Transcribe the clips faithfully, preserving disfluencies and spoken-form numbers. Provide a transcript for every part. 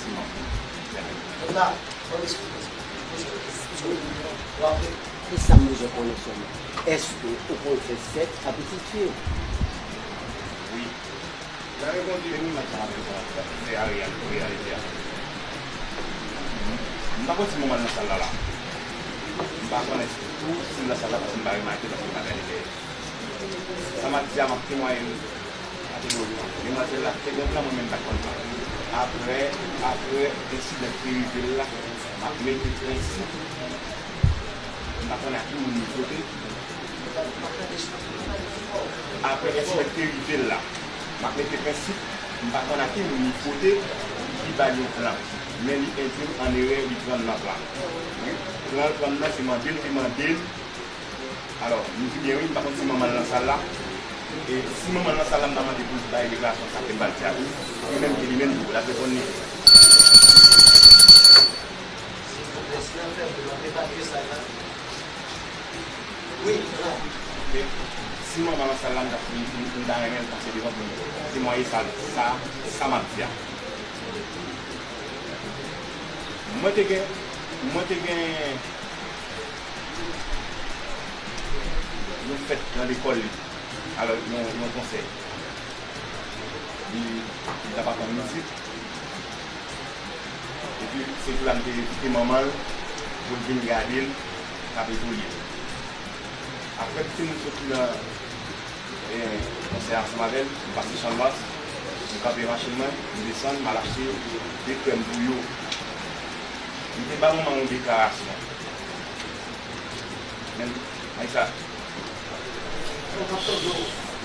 Ti manman. Kòmsa, fò m eksplike. Poze yon kesyon. W ap. Se sa m bezwen konnen sèlman. Èske ou konn fè sèks a pitit fi w? Wi. Nan reponn li, wi, m ap fè avèk ou, fè a reyal-, reyalite a. M pa konn si manman l nan sal la la. M pa konnen tou si l nan sal la paske m pa remake, paske m pa gade dèyè. Sa m ap di a, m ap temwaye l kategorikman. Demwazèl la te gen plan, mwen menm m pa t konn plan. Apre, apre ensidan ki rive l la, m ap mete prensip. M pa konnen a ki moun li fote. Apre ensidan ki te rive l la, m ap mete prensip, m pa konn a ki moun li fote, ki ba l yon plan. Men li endui m an erè, li pran m nan plan. Plan l pran m nan, se mande l te mande l. Alò, m di byen wi, m pa konn si manman l nan sal la. E si manman l nan sal la, m ta mande pou l bay deklarasyon sa ke m pral di a tou. Li menm, li menm tou, l ap reponn li. Silvouplè, si n ap fè moun nan depatye sal la. Wi, la. Ok. Si manman nan sal la, m ta, m, m, m ta renmen l pase devan pou m temwaye sa, sa, sa m ap di a. Mwen te gen, mwen te gen yon fèt nan lekòl li. Alò, yon, yon konsèy. Li, li t ap aprann mizik. Epi, se jou la m te envite manman l pou l vin gade l, k ap etwolye l. Apre, pitit mwen soti nan, e, konsèy ansanm avè l, m pase Channmas, m kanpe machin mwen, m desann, m al achte de krèm pou yo. M te ba manman yon deklarasyon. Men, Aisa.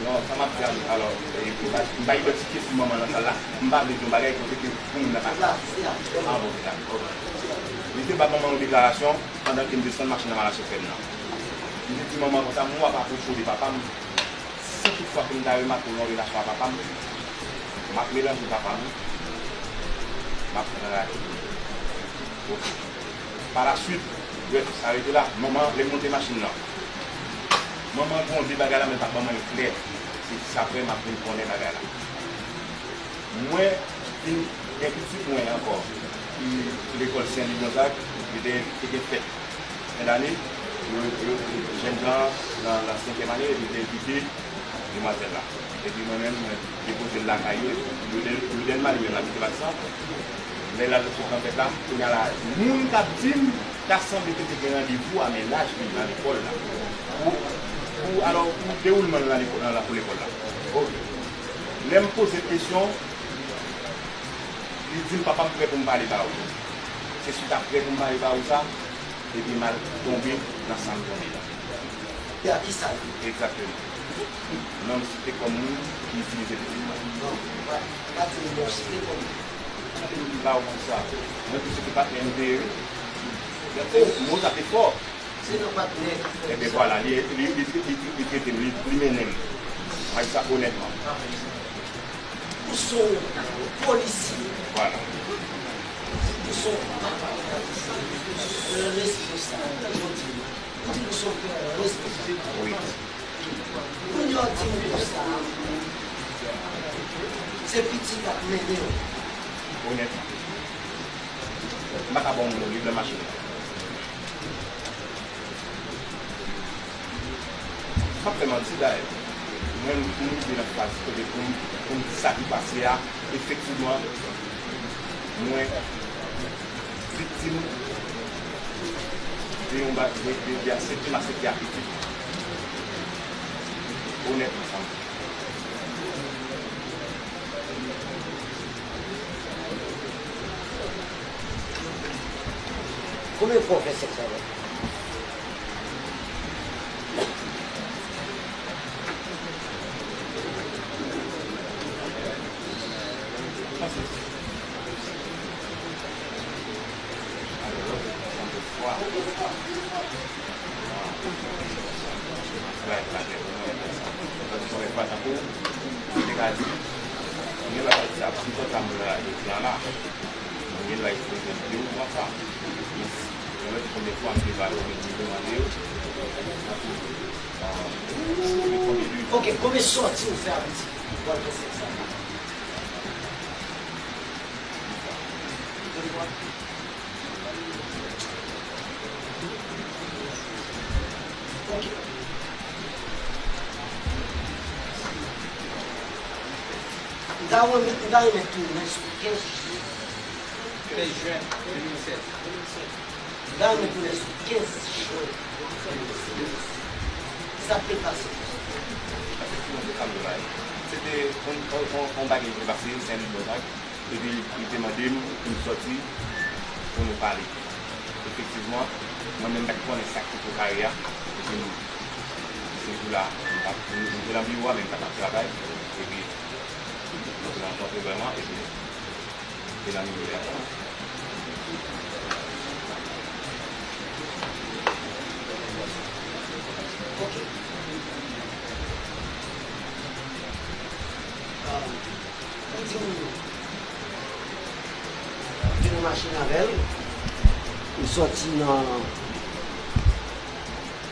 Non, sa m ap di a, alò, e, m pa, m pa idantifye sou manman nan sal la. M pa vle di yon bagay kote ke pou moun nan pa. Ah, bon, se sa. Ok. Li te ba manman yon deklarasyon pandan ke m desann machin nan, m al achte krèm nan. Li te di manman konsa, mwen w ap apwoche w de papa m. Si tout fwa ke m ta remake w nan relasyon a papa m, m ap melanje papa m, m ap pran rate. Ok. Pa la swit, brèf, sa rete la. Manman, lè m monte machin nan, manman gen yon de bagay la, men l pa t ban mwen l klè. Se jis apre m ap vin konnen bagay la. Mwen vin gen pitit mwen ankò, ki lekòl Sen Li Gonzag, li te, te gen fèt fen dane, yo, yo, jèn jan an nan, nan senkyèm ane, li te envite demwazèl la. Epi mwen menm, mwen depoze l lakay yo, Louden, Louden Mali menm l abite Matisan. Lè l al sot nan fèt la, kounye a la, moun k ap di m, ta sanble ke te gen randevou a mennaj li nan lekòl la. Pou, pou, alò, pou dewoulman l nan lekòl, nan lakou lekòl la. Ok. Lè m poze l kesyon, li di m, papa m prè pou m pale ba ou. Se swit a prè pou m pale ba ou sa, epi m al tonbe nan sa m tonbe la. Pè a ki sa l ye? Egzakteman. Non m site kòm moun ki itilize pitit mwen. Non, pa, pa di m non, site kòm moun. Ba ou konn sa. Mwen tou se te patnè m te ye wi. Gade, mo sa te fò. Se nan patnè. Ebyen vwala, li, li, li, li, li, li trete m, li, li mennen m. Mwen di sa onètman. Ou se yon polisye. Vwala. Ou se yon papa. Responsab. Jodi a, ou di nou se yon pè responsab. Wi. Kounye a w di m konsa, se pitit la k mennen w. Onètman. M pa ka ba w moun li nan machin nan. M p ap fè manti dayè. Mwen, m rive nan faz kote pou m, pou m di sa ki pase a, efektivman, mwen viktim de yon ba-, de, de, de aksepte m aksepte ak pitit. Onètman, sa m di. Konbyen fwa w fè sèks avè l? Ok, konbyen sòti ou fè avè ti? Ou pral fè sèks avè l? Ok. M ta renmen, m ta renmen tounen sou kenz jen. Kenz jen de mil sèz. M ta renmen tounen sou kenz jen de mil sèz. Sa k te pase? Efektivman, se sa m te bay. Se te yon, yon, yon, yon bagay ki te pase, Senlwi Gonzag. Epi li te mande m pou m sòti pou nou pale. Efektivman, mwen menm pa t konnen sa k te poko rive a. Epi m, se jou la, m t ap, m, m te nan biwo a, men m pa t ap travay. Epi, nou te rankontre vrèman, epi, te nan milyè a. Ok. Um, Ou di m, ou di nou mache avè l, ou sòti nan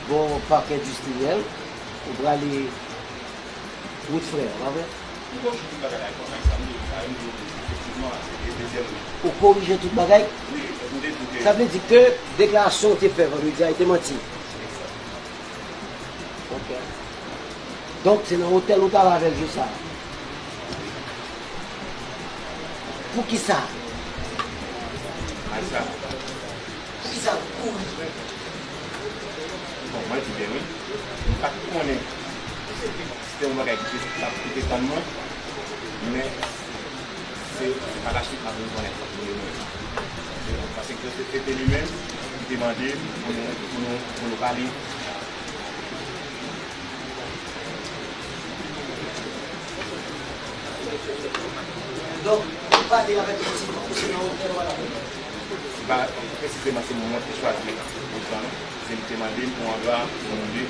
bò pak endistriyèl, ou prale wout Frè, pa vre? M korije tout bagay la, konsa, sa m di, sa m di, efektivman, se te dezyèm. Ou korije tout bagay? Wi, m te di ke... Sa vle di ke deklarasyon w te fè vandredi a, e te manti? Egzak. Ok. Donk, se nan otèl ou t al avè l jou sa a? Poukisa? Al sa. Poukisa l kouri? Bon, mwen di byen wi. M pa t konnen si se yon bagay ki te, ki te tann mwen, men se, se pa la suite m ap vin konnen sa pou mwen. Paske se, se te li menm ki te mande m pou nou, pou nou, pou nou pale. Donk, ou pale avèk pitit ou, se nan otèl ou al avè l? Se pa presizeman se mwen ki chwazi pou sa non. Se li te mande m pou andwa pou nou de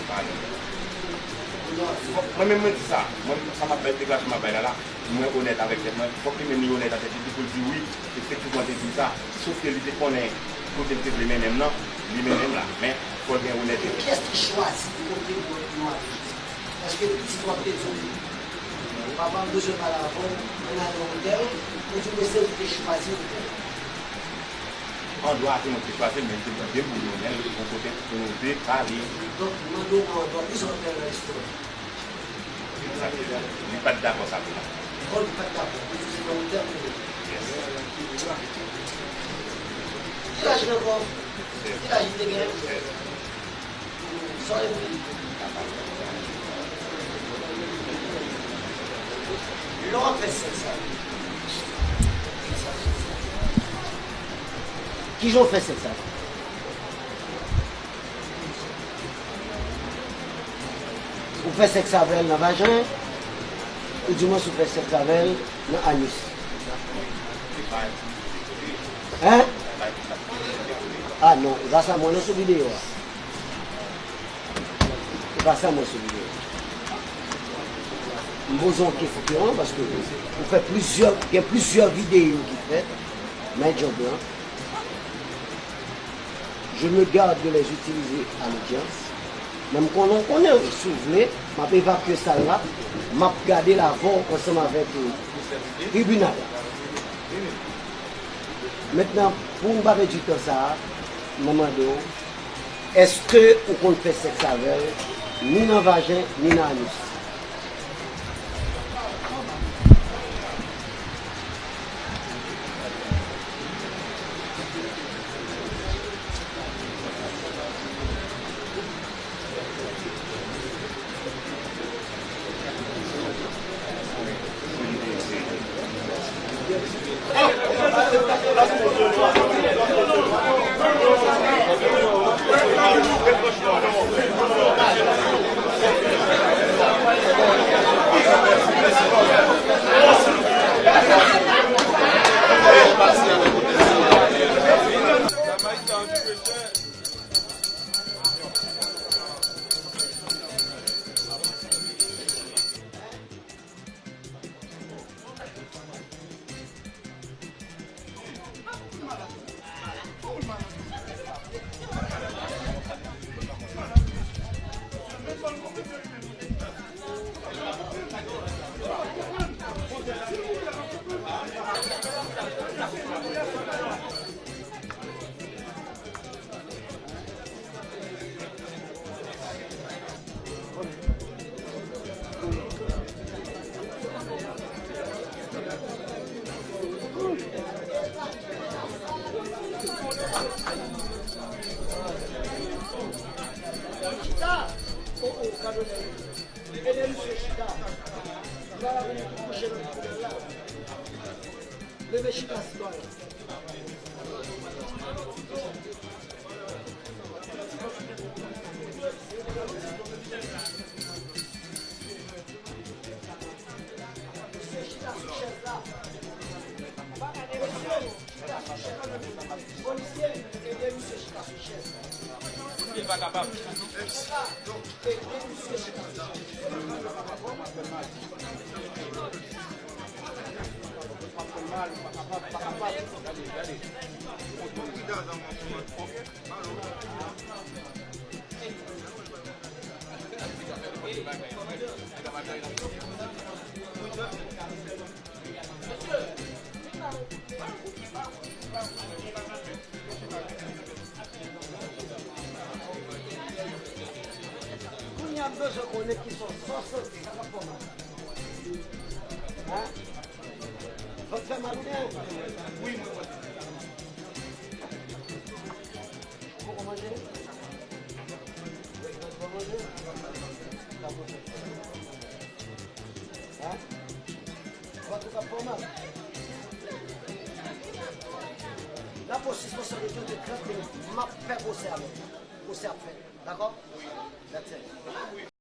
pale. Fòk, mwen menm mwen di sa. Mwen menm sa m ap bay, deklarasyon m ap bay la la, mwen onèt avèk tèt mwen. Fòk li menm li onèt avèk tèt li pou l di wi, efektivman te di m sa. Sof ke li te konnen kote l te vle mennen m nan, li mennen m la. Men, fò l gen onètete. Kiyès ki chwazi kote pou yo al? Èske pitit w ap te di w, papa m bezwen pale avè w, ann ale otèl, ou di w se ou ki te chwazi otèl? Andwa a se mwen ki te chwazi l, men li te mande m pou nou mennen l yon kote pou nou de pale. Donk, mande w andwa, ki se otèl nan istwa? Li pa t dakò sa pou la. Oh, li pa t dakò. Li di se nan otèl pou nou. Yes. Ki laj li ankò? Ki laj li te genyen? Yes. Sa w te di? Lè w ap fè sèks avè l, kijan w fè sèks avè l? Ou fè sèks avè l nan vajen, ou di mwen si w fè sèks avè l nan anis. Hein? Ah non, e pa sa m wè nan sou videyo a. E pa sa m wè sou videyo a. M poze yon kesyon, paske ou fè plizyè, gen plizyè videyo ki fèt. Men John Blanc, je me garde de les utiliser à l'audience. Men m konnen, konnen, si w vle, m ap evakye sal la, m ap gade l avè w ansanm avèk, euh, tribinal la. Mentnan, pou n pa pèdi tan sa a, mwen mande w, èske ou konn fè sèks avè l, ni nan vajen, ni nan anis? Mesye chita sou twa yo. Mesye chita sou chèz la. Mesye chita sou chèz. Polisye, ede misye chita sou chèz. Li pa kapab. Ede misye chita sou chèz. Kounye a m bezwen konnen ki sòs, sòs santi, sa pa fè mal. Hein? Vant fè mal ou byen? Wi, mwen vant. Ou poko manje? Ou poko manje? Sa bon. Hein? Vant ou ka fè mal? N ap pran sispansyon de trant minit. M ap fè pwosè avè w. Pwosè ap fèt. Dakò? That's it.